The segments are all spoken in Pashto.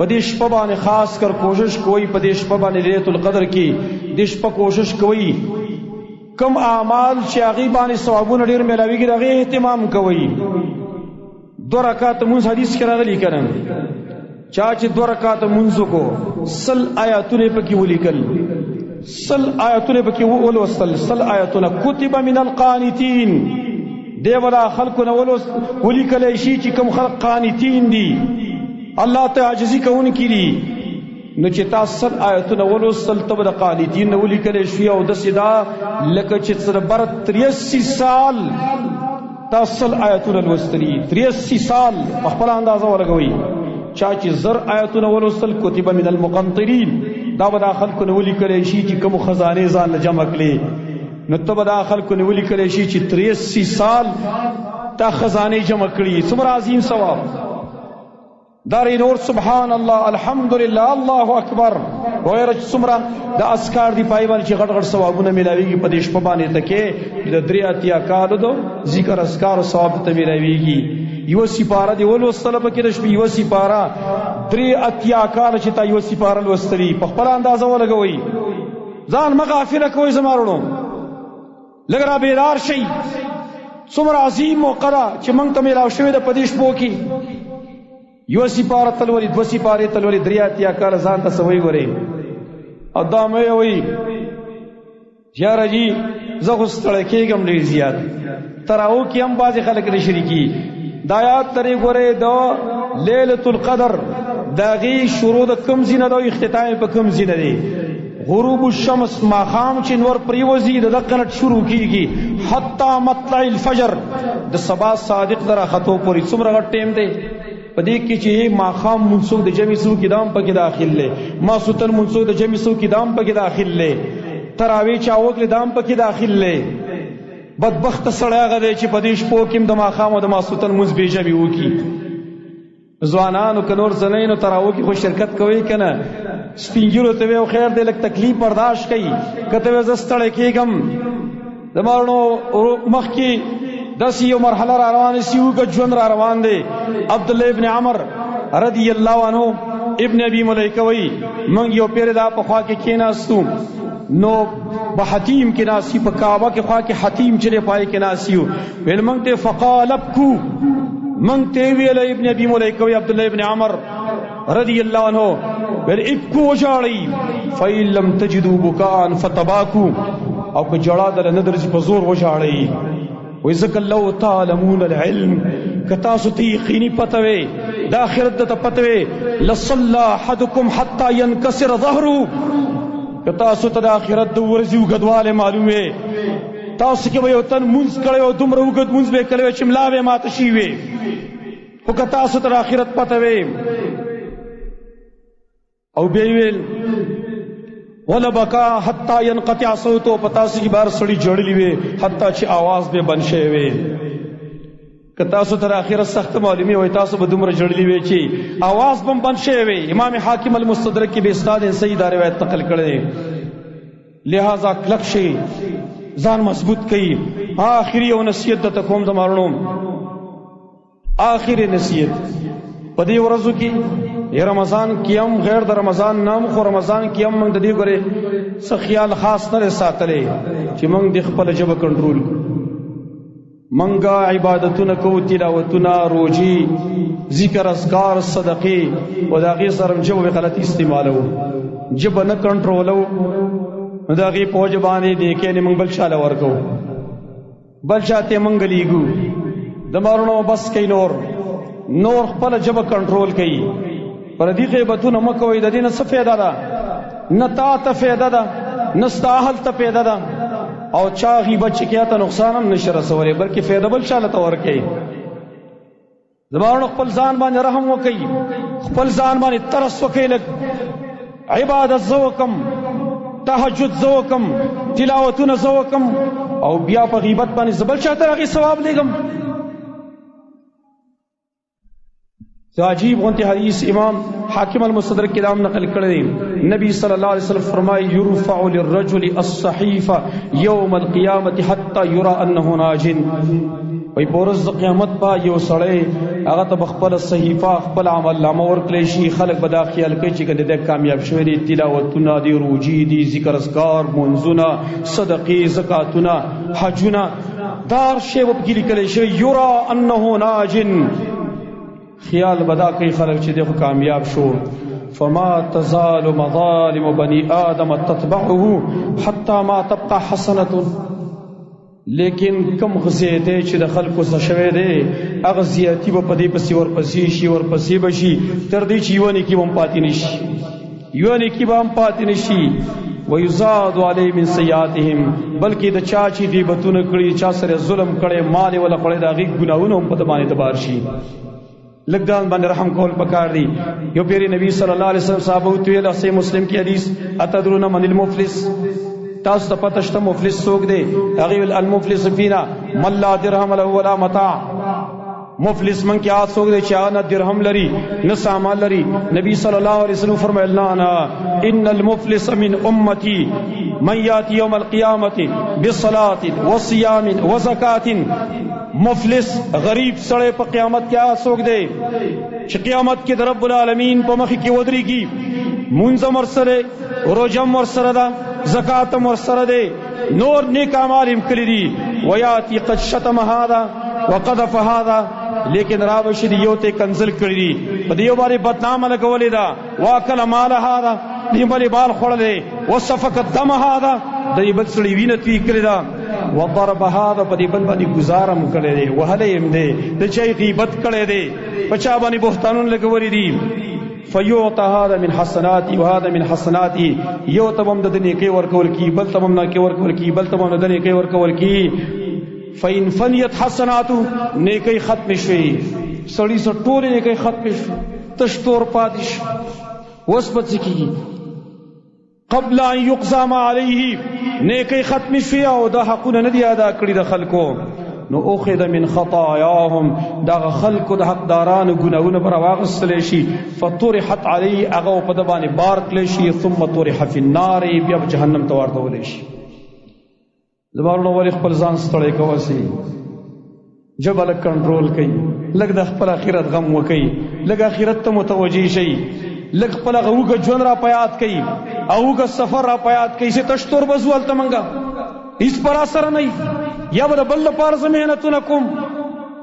په دې شپه باندې خاص کر کوشش کوئ، په دې شپه باندې لیلۃ القدر کې دې شپه کوشش کوئ، کم اعمال چې هغې باندې ثوابونه ډېر میلاویږي د هغې اهتمام کوئ. 2 رکعاته مونځ حدیث کې راغلی که نه، چا چې 2 رکعاته مونځ وکړو 100 آیاتونه یې پکې ولیکل، 100 آیاتونه یې پکې ولوستل، 100 آیاتونه کتب من القانتین، دی ولا خلکو نه ولیکلی شي چې کوم خلق قانتین دي، الله ته عاجزي کوونکي دي. نو چې تا 100 آیتونه ولوستل ته به د قانتین نه ولیکلی شي، او داسې دا لکه چې څه د بر 83 سال تا 100 آیتونه لوستلي، 83 سال په خپله اندازه ولګوئ. چا چې 1000 آیتونه ولوستل کتب من المقنطرین، دا به دا خلکو نه ولیکلی شي چې کوم خزانې ځان له جمع کړې، نو ته به دا خلکو نه ولیکلی شي چې 83 سال تا خزانې جمع کړي. څومره عظیم ثواب. داري نور سبحان الله الحمدلله الله اکبر وغیره چې څومره د اذکار دی پای باندې چې غټ غټ ثوابونه میلاویږي په دې شپه باندې تکې د 83 کالو دو ذکر اذکار او ثواب ته میلاویږي. یو سپاره دی ولوستله پکې د شپې، یو سپاره 83 کال چې تا یو سپاره لوستلي په خپله اندازه ولګوئ. ځان مه غافله کوئ زما وروڼو، لږ را بیدار شئ. څومره عظیم موقع ده چې موږ ته میلاو شوې ده په دې شپو کې. یو سپاره تلولي، 2 سپارې تلولي، 83 کاله ځان ته څه وایي ګورئ. او دا مې وایي یاره جي زه خو ستړی کېږم ډېر زیات، تراو کې هم بعضې خلک نه شریکي. دا یاد ترې ګورئ د لیلة القدر د هغې شروع د کوم ځای نه ده او اختتام یې په کوم ځای نه دی. غروب الشمس، ماښام چې نور پرېوځي د دقه نه شروع کېږي حتی مطلع الفجر، د سبا صادق د راختو پورې. څومره غټ ټایم دی په دې کې چې ماښام مونځ څوک د جمع څوک دام پکې داخل دی، ماسوتن مونځ څوک د جمع څوک دام پکې داخل دی، تراویح چا وکړې دام پکې داخل دی. بدبخته سړی هغه دی چې په دې شپو کې هم د ماښام او د ماسوتن مونځ بې جمع وکړي. ځوانانو که نور څه نه نو تراوو کې خو شرکت کوئ که نه؟ سپینږیرو ته وایي خیر دی لږ تکلیف برداشت کوي، که ته وایې زه ستړی کېږم. زما وروڼو مخکې داسې یو مرحله را روانه سي، اوږد ژوند را روان دی. عبدالله ابن عمر رضی الله عنه ابن ابي ملیکه وایي موږ یو پیر دا په خوا کې کېناستو، نو په حتیم کې ناست یو، په کعبه کې خوا کې حتیم چې دی پای کې ناست یو. ویل موږ ته فقال ابکو، موږ ته ویل ابن ابي ملیکه وایي عبدالله ابن عمر رضی الله عنه ویل ابکو وژاړئ، فإن لم تجدوا بکاء فتباکو، او که ژړا دله نه درځي په زور وژاړئ. وایي ځکه لو تعلمون العلم، که تاسو ته یقیني پته وي، د آخرت درته پته وي، لصلى احدکم حتی ینکسر ظهره، که تاسو ته د آخرت د ورځې اوږدوالی معلوم وي، تاسو کې به یو تن مونځ کړی او دومره اوږد مونځ به یې کړی وي چې ملا به یې ماته شوې وي. خو که تاسو ته د آخرت پته وي. او بیا یې ویل ولبکا حتی ینقطع صوته، په تاسو کې به هر سړي ژړلي وي حتی چې آواز به بند شوی وي. که تاسو ته د آخرت سخته معلومي وي، تاسو به دومره ژړلي وي چې آواز به هم بند شوی وي. امام حاکم المستدرک کې به اسناد صحیح دا روایت نقل کړی دی. لہذا کلک شئ، ځان مضبوط کړئ. آخري یو نصیحت درته کوم زما وروڼو، آخري نصیحت په دې ورځو کې، رمضان کې هم غیر د رمضان نام، خو رمضان کې هم موږ د دې ګورې څه خیال خاص نه دی ساتلی چې موږ د خپله ژبه کنټرول کړو. موږ عبادتونه کوو، تلاوتونه، روژې، ذکر، اذکار، صدقې، او د هغې سره هم ژبه به غلط استعمالوو، ژبه نه کنټرولوو، نو د هغې په وجه باندې نیکۍ نه موږ بل چا له ورکوو، بل چا ته موږ لېږو. د مارونو بس کوي، نور خپله ژبه کنټرول کوي. پردي غیبتونه مه کوئ، د دې نه څه فایده ده؟ نه تا ته فایده ده، نه ستا اهل ته فایده ده، او چا غیبت چې کوي ته نقصان هم نشي رسولی، بلکې فایده بل چا له ته ورکوي. زما وروڼو خپل ځان باندې رحم وکړئ، خپل ځان باندې ترس وکړئ، لږ عبادت زه وکړم، تهجد زه وکړم، تلاوتونه زه وکړم، او بیا په غیبت باندې زه بل چا ته هغې ثواب لېږم. دا عجیب غونتی حدیث امام حاکم المستدرک کې دام نقل کړی دی. نبی صلی الله علیه وسلم فرمایي يرفع للرجل الصحیفه یوم القیامة حتی یرا انه ناجن. وای په ورځ د قیامت په یو سړی هغه ته خپل صحیفه، خپل عمل نامه ورکړي شي. خلک به دا خیال کوي چې کنه د کامیاب شوی دی، تلاوتونه دی، روجي دي، ذکر اذکار، منځونه، صدقې، زکاتونه، حجونه، دار شی وبګی لیکل شي. یرا انه ناجن، خیال بدا کوي خلک چې دغه کامیاب شو. فما تزال مظالم بني آدم تتبعه حتى ما تبقى حسنه. لیکن کم غزیته چې د خلکو څخه شوی دی، هغه زیاتی به په دې پسې ورپسې شي، ورپسې به شي، تر دې چې یو نیکي به هم پاتې نشي، یو نیکي به هم پاتې نشي. ویزاد علی من سیئاتهم، بلکې د چا چې غیبتونه کړي، چا سره ظلم کړي، مال ولا خړې، د هغې ګناهونه هم په ده باندې تبار شي. لږ ځان باندې رحم کول پکار دی. یو پیری نبی صلی الله علیه وسلم صحابه ته ویل، صحیح مسلم کې حدیث، اتدرون من المفلس؟ تاسو ته پته شته مفلس څوک دی؟ هغه ویل، المفلس فینا من لا درهم له ولا متاع. مفلس من کې هغه څوک دی چې هغه نه درهم لري نه سامان لري. نبی صلی الله علیه وسلم فرمایل، نه نه، ان المفلس من امتی من یاتی یوم القیامت بصلاة وصیام وزکات. مفلس غریب سړی په قیامت کې هغه څوک دی چې قیامت کې د رب العالمین په مخ کې ودرېږي، مونځ هم ورسره، روژه هم ورسره ده، زکات هم ورسره دی، نور نیک اعمال هم کړي دي. ویاتی قد شتم هذا وقذف هذا، لیکن را به شي یو ته کنزل کړی دي، په دې یو باندې بدنامه لګولې ده. واکل مال هذا، دې باندې مال خوړلی. وسفک الدم هذا، د دې بل سړي وینه توی کړې ده. وضرب هذا، په دې بل باندې ګزار هم کړی دی، وهلی هم دی، د چا یې غیبت کړی دی، په چا باندې بهتانونه لګولي دي. فیعطى هذا من حسناتی وهذا من حسناتی، یو ته هم د نیکۍ ورکول کی، بل ته هم نیکۍ ورکول کی، بل ته هم د نیکۍ ورکول کی. فإن فنیت حسناتو، نیکۍ ختم شوې، سړي سره ټولې نیکۍ ختم شوې، تش تور پاتې شو. اوس به څه کېږي؟ قبل ان یقضى ما علیه، نیکۍ ختم شوې او د حقونه نه دي ادا کړي د خلکو، نو اخذ من خطاياهم، دغه خلکو د حقدارانو ګناهونه پر واغستل شي. فطرحت علی، هغه په د باندې بار کړی شي. ثم طرح فی النار، بیا به جهنم ته ورتول شي. زمارونو ولې خپل ځان ستړی کوئ؟ ژبه لږ کنټرول کړئ، لږ د خپل آخرت غم وکړئ، لږ آخرت ته متوجه شئ، لږ خپل هغه اوږد ژوند را په یاد کړئ، هغه اوږد سفر را په یاد کړئ چې تش تور به ځو هلته، مونږه هیڅ پر سره نه، یا به د بل لپاره زه محنتونه کوم،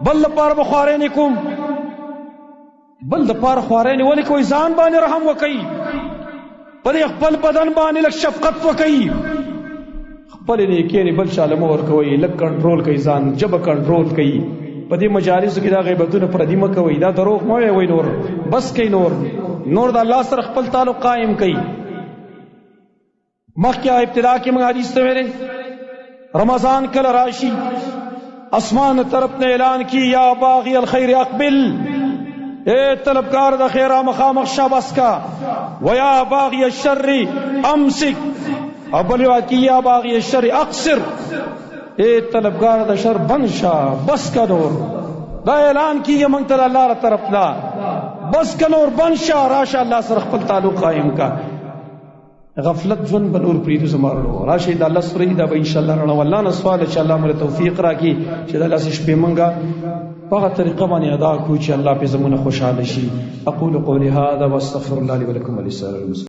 بل لپاره به خوارۍ نه کوم، بل لپاره خوارۍ نه ولې کوئ؟ ځان باندې رحم وکړئ، په دې خپل بدن باندې لږ شفقت وکړئ، خپلې نیکۍ نه بل چا له مه ورکوئ، لږ کنټرول کړئ ځان، ژبه کنټرول کړئ. په دې مجالسو کې دا غیبتونه پردي مه کوئ، دا دروغ مه وایئ، نور بس کړئ، نور د الله سره خپل تعلق قایم کړئ. مخکې ابتدا کې موږ حدیث ته ویلې، رمضان کله راشي اسمان طرف نه اعلان کی، یا باغی الخیر اقبل، اے طلبکار د خیر مخامخ شه بس کا، ویا باغی الشر امسک، او بل روایت کی یا باغی الشر اقصر، اے طلبکار د شر بند شه بس کا. نور دا اعلان کیږي موږ ته الله تر طرف نه، بس کا نور بند شه، راشه الله سره خپل تعلق قائم کا. غفلت ژوند به نور پرېږدو زما ورونو، راشئ د الله سره دا به ان شاء الله رڼا. والله نه سوال چې الله موږ توفیق راکړي چې د الله سره شپې مونږه په هغه طریقه باندې ادا کړو چې الله پې زمونږ خوشحاله شي. اقول قولي هذا واستغفر الله لي ولكم ولسائر المسلمين.